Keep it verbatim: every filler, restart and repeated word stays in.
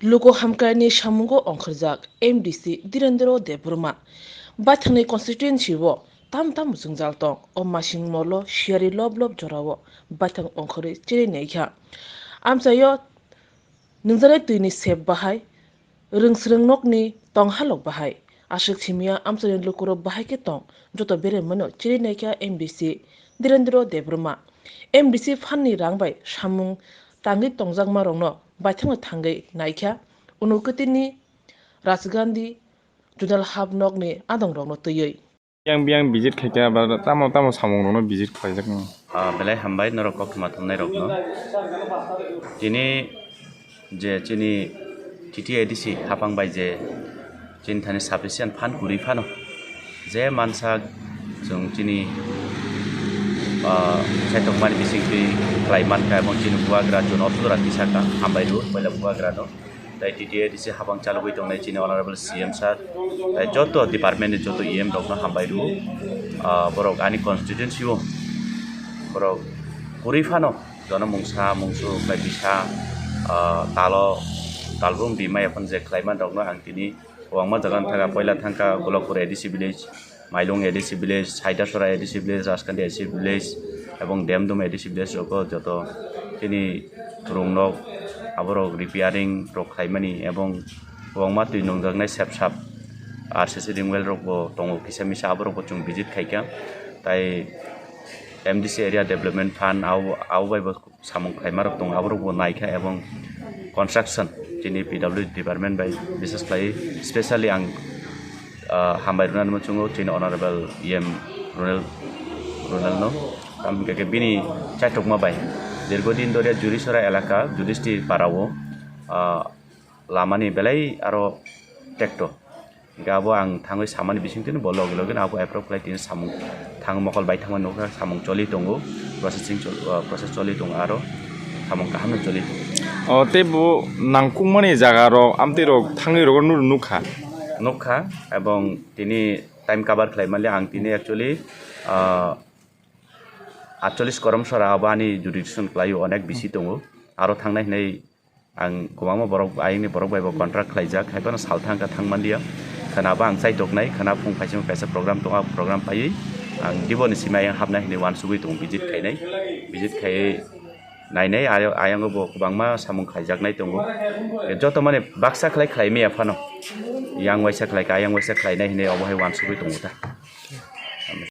Luku hamkraini samungo ongkhorjak M D C Dhirendra Debbarma. Baithangni constituency o tam tam jwngjal tong, o masing molo siyari lob lob jorao baithang ongkhorwi chiri naikha. Amchaio nungjaknai twini sep bahai, rwngsrwng nokni tonghalok bahai, aswk simiya amchaini lukurok bahai khe tong, joto bere mano chiri naikha M D C Dhirendra Debbarma. M D C phanni rang bai samung tangwi tongjakma rokno baithangno thangwi naikha, Unakoti ni Rajgandhi Zonal Hub nokni adongrokno twiwi. Yang biyang visit khaikha, ba tamo tamo samung rokno visit khlaijak nang. Ah, belai hambai norok koktwma thumnai rokno. Tini je chini T T A D C hapang bai je chini thani sufficient fund kwrwi phano, je mansa chwng chini, ah, chaitokmani bisingtwi khlai mankha, ebong chini bubagra chwngno othudra tisakha, hambai rw paila bubagra no. Tai T T A D C hapang chalogwi tongnai chini honorable C M sir, tai joto department ni joto E M rokno hambai rw. Ah, borok ani constituency o borok kwrwi phano jono mungsa mungsu khlai bisa, ah, talo talbung bima yaphang je khlai man rokno ang tini kwbangma jaga thangkha, poila thangkha Golokpur A D C village, Mailung A D C village, Saidasora A D C village, Rajkandi A D C village, ebong Demdum A D C village rogo joto chini rung nok aborok repairing rok khlaimani ebong kwbangma twi nungjaknai sep sap R C C ring well rok bo tongo kisa misa aborok bo chwng visit khaikha. Tai M D C area development fund abo abo bai bo samung khlaima rok tongo, aborok bo naikha ebong construction chini P W D department bai bises khlai specially ang, ah, hambai rwna muchungo chini honorable E M Ronel, Ronel no. Tamni khe bini chaithokma bai dirgo din doria Jurisora elaka Judisti para o, ah, lamani belai aro tekto. Hingke abo ang thangwi samani bisingtwi bo logi logi no abo approve khlai tini samung thang mokol bai thangmani nukha, samung choli tongo, processing chol-, ah, process choli tongo aro samung kaham no choli tongo. O tei bo nangkukmani jaga rok amtwi rok thangwi rok no nukha. Nukha, ebong tini time cover khlai mali ang tini actually, ah, atchollis korom sora abo ani jurisdiction khlaio, onek bisi tongo. Aro thangnai hinai ang kwbangma borok, ayangni borok bai bo contract khlaijak, hai phano sal thang kha thang manliya. Khwna bo ang chaitoknai, khwna phung phaising kaisa program tongo, a program phaiwi ang diboni simi ayang hapnai hinwi uansugwi tongo, visit khainai. Visit khaiwi nainai, ayo-, ayango bo kwbangma samung khaijaknai tongo. Joto mani baksa khlai khlai maya phano, yang waisa khlai kha, ayang waisa khlainai hinwi obo hai uansugwi tongo ta.